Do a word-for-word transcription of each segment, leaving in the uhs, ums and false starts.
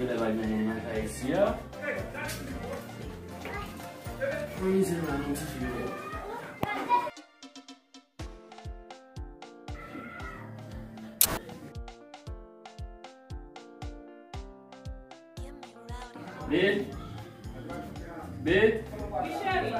Lè pa gen moun nan kay isi a. Mwen mizè la, non, ti fi yo. Be. Be. Wi, cheri.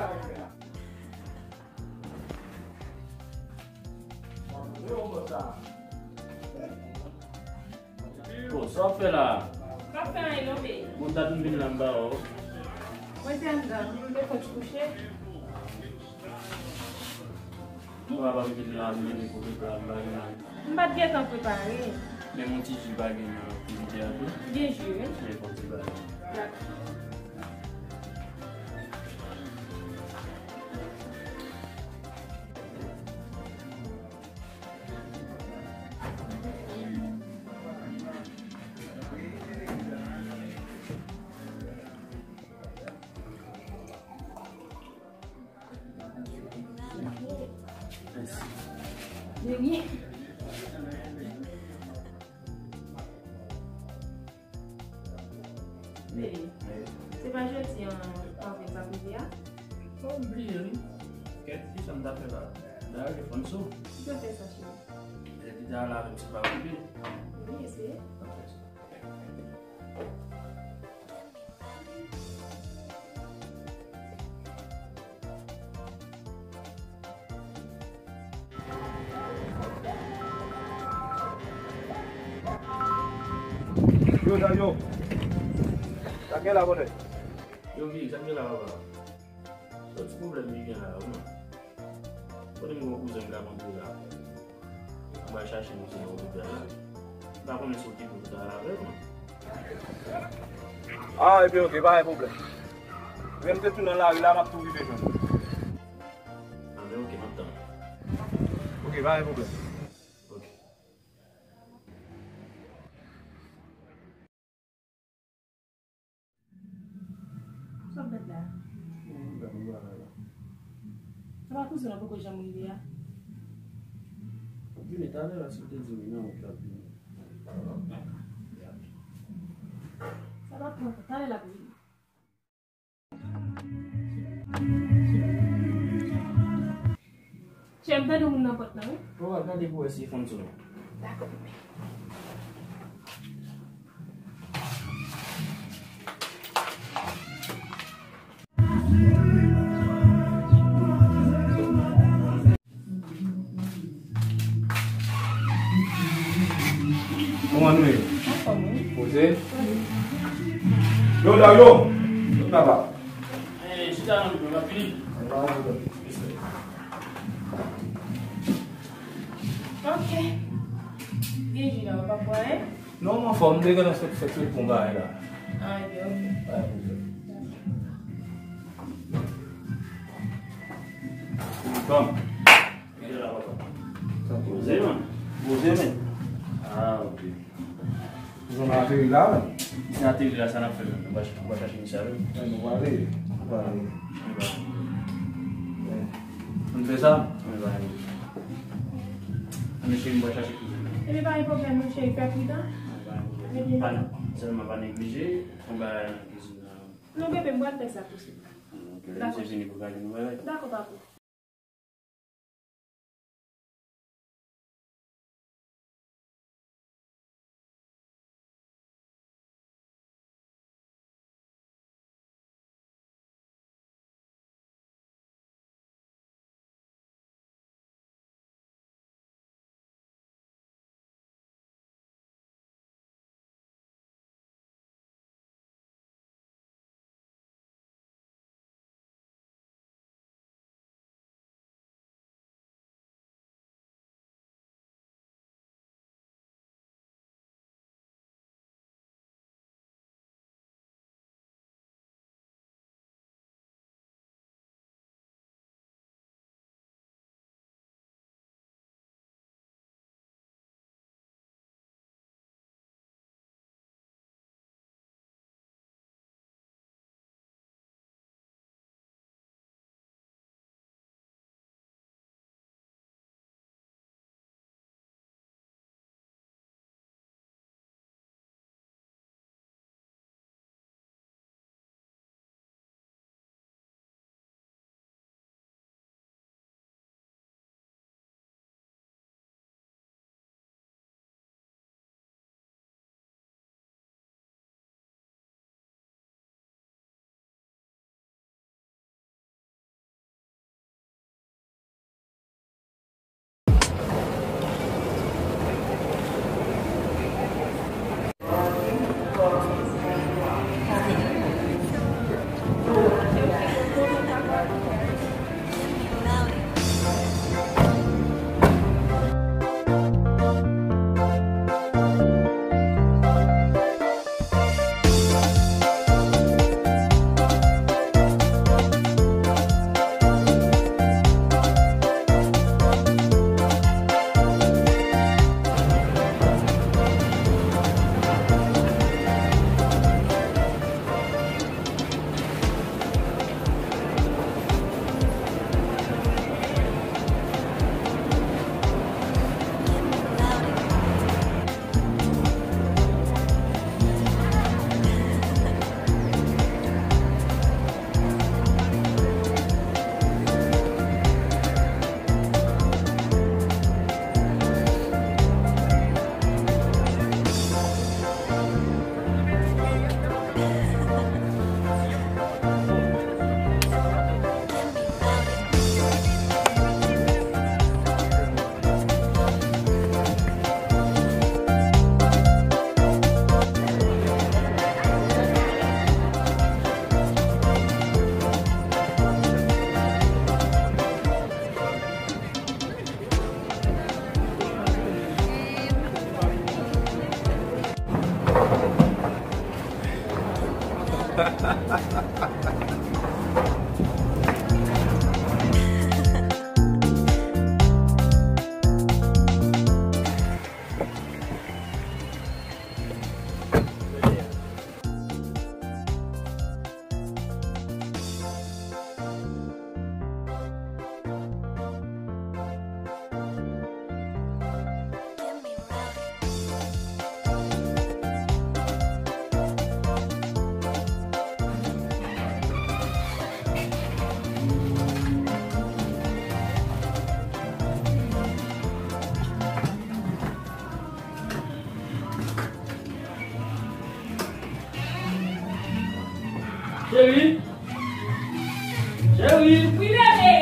Oh, sa w ap fè la? M p ap fè anyen non, be. Bon, dat m vin la, m ba w. Mwen te anndan, m te fon ti kouche. Mwen pa vin la, m vin pou vin la, m pa vin la. M pa t gentan prepare. Men yon ti ji pa gen nan frijidè a tou? Gen ji, wi. Men fon ti bagay. Dakò. Meri, se pa jodi an w ap vin sa kote a? Oh, m bliye wi. Kèt, kisa m t ap fè la? Dayè, telefòn sou. Ki sa fè sa, cheri? Lè pita la, menm si pa okipe. Wi, eseye. Yo, Dayo. Sa gen la, bòdè? Yo, vi, sa gen la, papa? Sòti pwoblèm li gen la, wi, man. Kote m gen yon kouzen m ka kontre la? M pral chache misye nan lopital la. M pa konnen si w te pou travay avè l, man. Ah, ebyen, oke, pa gen pwoblèm. Lè m te tou nan lari la, m ap tou rive jwenn ou. Ah, men oke, m ap tann. Oke, pa gen pwoblèm. Oke. Sa w ap fè la? Mwen ap gade yon bagay la. Sa pa kouzen an poko janm rive a? L ap vini talè la, si l te di m nan, l t ap vini. Sa pa pran tan, talè l ap vini. Chè, m tande moun nan pòt lan, wi. Bon, al gade pou wè si fon sou nou. Dakò. Kòman nou ye? Anfòm, wi. Poze? Yo, Dayo! Yo, papa. Eh, chita nan nou, m ap vini. Ok. Gen ji la, w p ap bwè, en? Non, m anfòm, m te gentan sot fèt sot pon bagay la. Ah, ok, ok. Pa gen pwoblèm. Bon. Poze, man. Poze, men. Ah, ok. Ou janm ateri la, men. Misye ateri la, sa n ap fè, men? Nou va ch-, nou va chache misye avè l. Men nou prale. Nou prale. Nou prale. Ann fè sa? Nou prale. Ann, cheri, m va chache kouzen. Ebyen, pa gen pwoblèm, non, cheri, fè pridan. Pa gen pwoblèm. Pa, sèlman pa neglije, fè yon bagay nan kizin nan. Non, bebe, m pral fè sa tou swit la. Ok, lè misye vini pou gade nou bagay. Dakò, papa. Cheri. Cheri. Wi, bebe.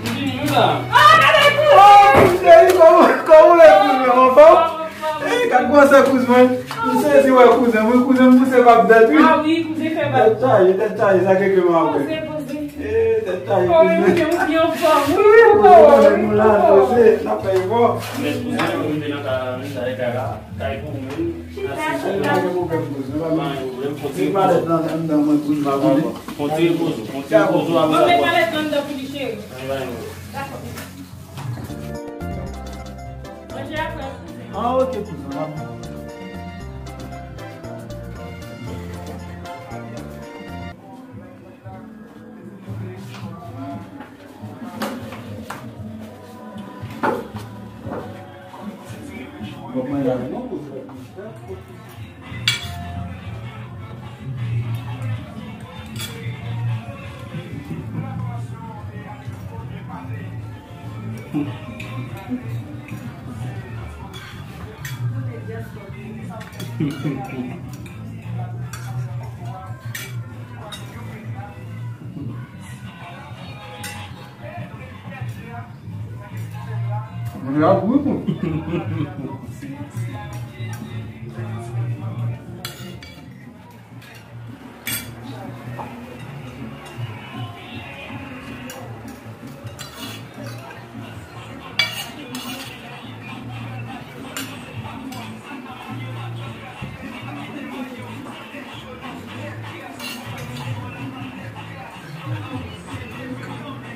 Ou vini, wi, la. Ah, gade pou. Oh, cheri, kòman, kòman w ye, kouzen, anfòm? Anfòm, anfòm. Eh, gad gwo sa, kouzen. M sezi wè kouzen. Mwen, kouzen, m pouse bab dèt, wi. Ah wi, kouzen fè bab. Tèt chaje, tèt chaje, sa keke m apre. Poze, poze. Eh, tèt chaje, kouzen. Kòman ou ye, ou byen anfòm? Wi, wi, wi, wi, wi. Poze, n ap fè efò. Men kouzen, ou rive nan kay la, men sa e kay la. Kay pou ou menm. Chita, chita. Pa gen pwoblèm, bouz. Pa gen pwoblèm. Fon ti repoze w. Palèt nan anndan mwen pou m pa boule. Fon ti repoze w. Fon ti repoze w avan. Mwen met palèt nan anndan pou li, cheri. Dakò. Manje apre. Ah, ok, kouzen. Mwen la gou tou.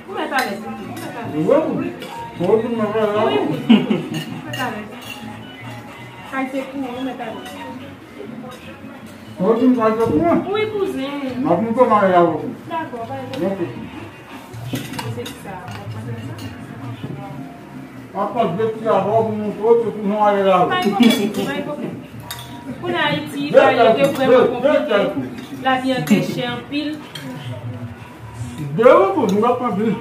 Ou mèt alèz, ou mèt alèz. Wi, wi. Wi, wi, wi. Ou mèt alèz. Kay se pou ou, ou mèt alèz. Ou di m kay se pou mwen? Wi, kouzen. M ap monte maryaj avè w. Dakò, pa gen pwoblèm. Ok. Se sa. Apa de ti avè w pou montre w se pou nou ale la. Pa gen pwoblèm, pa gen pwoblèm. Pou n Ayiti, bagay yo te vrèman konplike. Lavi an te chè anpil. De ou tou, nou ap anpil.